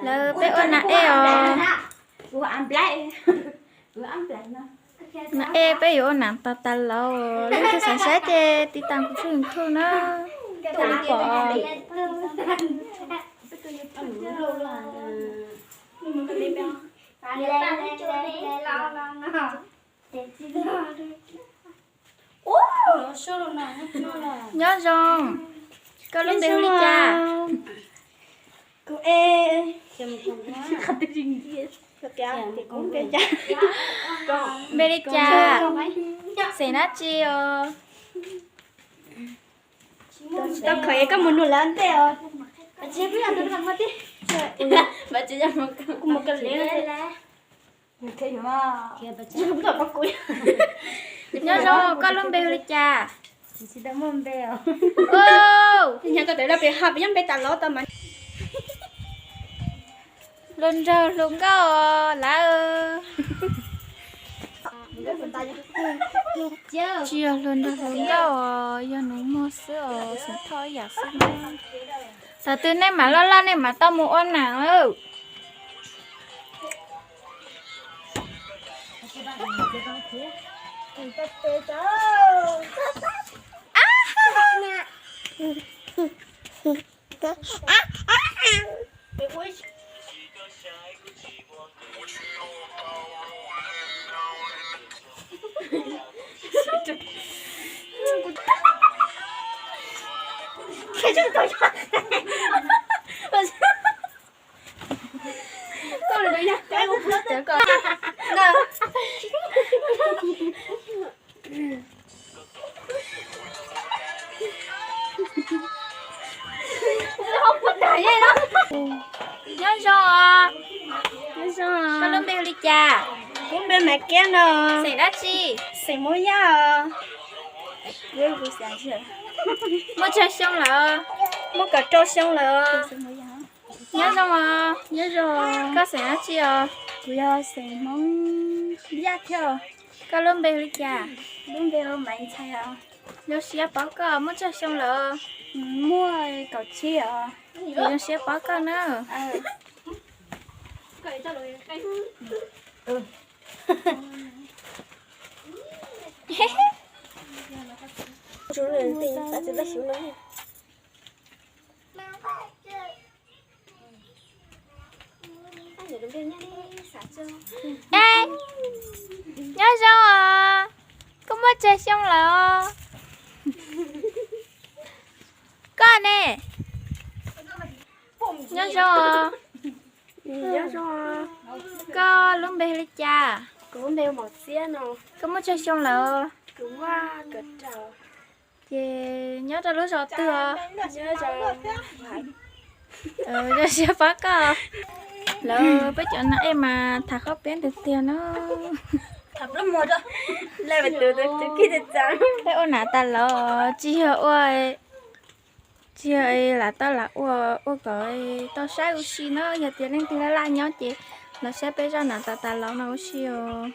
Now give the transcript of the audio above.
Lawv peb ua nas ej os. Nas ej peb yuav ua nas tas tas los, leej twg xav saib ces tiv tas kuv tshooj YouTube na, kuv pom. Nyob zoo, koj lub npe hu li cas? Npe li cas? Xeem dab tsi os? Tsis tau khaws es koj mus nug lawv ntej os. Kuv mus kawg li. Nyob zoo, koj lub npe hu li cas? Nyob zoo, koj lub npe hu li cas? Hluas nraug hluas nkauj lawm. Tsis yog hluas nraug hluas nkauj os, yog nus muag xwb os, xeem Thoj ib yam xwb na. Thaum twg nej mam loj loj nej mam tau mus ua nas. Nyob zoo os. Koj lub npe hu li cas? Kuv npe Maiv Kiab no. Xeem dab tsi? Xeem Hmoob Yaj os. Muaj tsawg xyoo lawm? Muaj kaum rau xyoo lawm. Nyob zoo os. Nyob zoo. Koj xeem dab tsi os? Kuv yog xeem Hmoob Yaj thiab. Koj lub npe hu li cas? Lub npe hu Maiv Ntxhais os. Zoo siab pom koj, muaj tsawg xyoo lawm? Muaj kaum tsib os. Zoo siab pom koj na. Nyob zoo os. Koj muaj tsawg xyoo lawm? Koj ne? Nyob zoo os. Koj lub npe li cas? Kuv lub npe Maum Txiab no. Koj muaj tsawg xyoo lawm? Kuv muaj kaum rau. Ces nyob rau lub zos twg os? Zoo siab pom koj. Lawv peb cov nas ej mas tham qhov piab tiag tiag no. Peb ua nas tas los tsis yog ua, tsis yog lam tau lam ua, ua kom tau saib ua si na, yog tias leej twg laj laj nyob ces los saib peb zaj nas tas tas los no ua si os.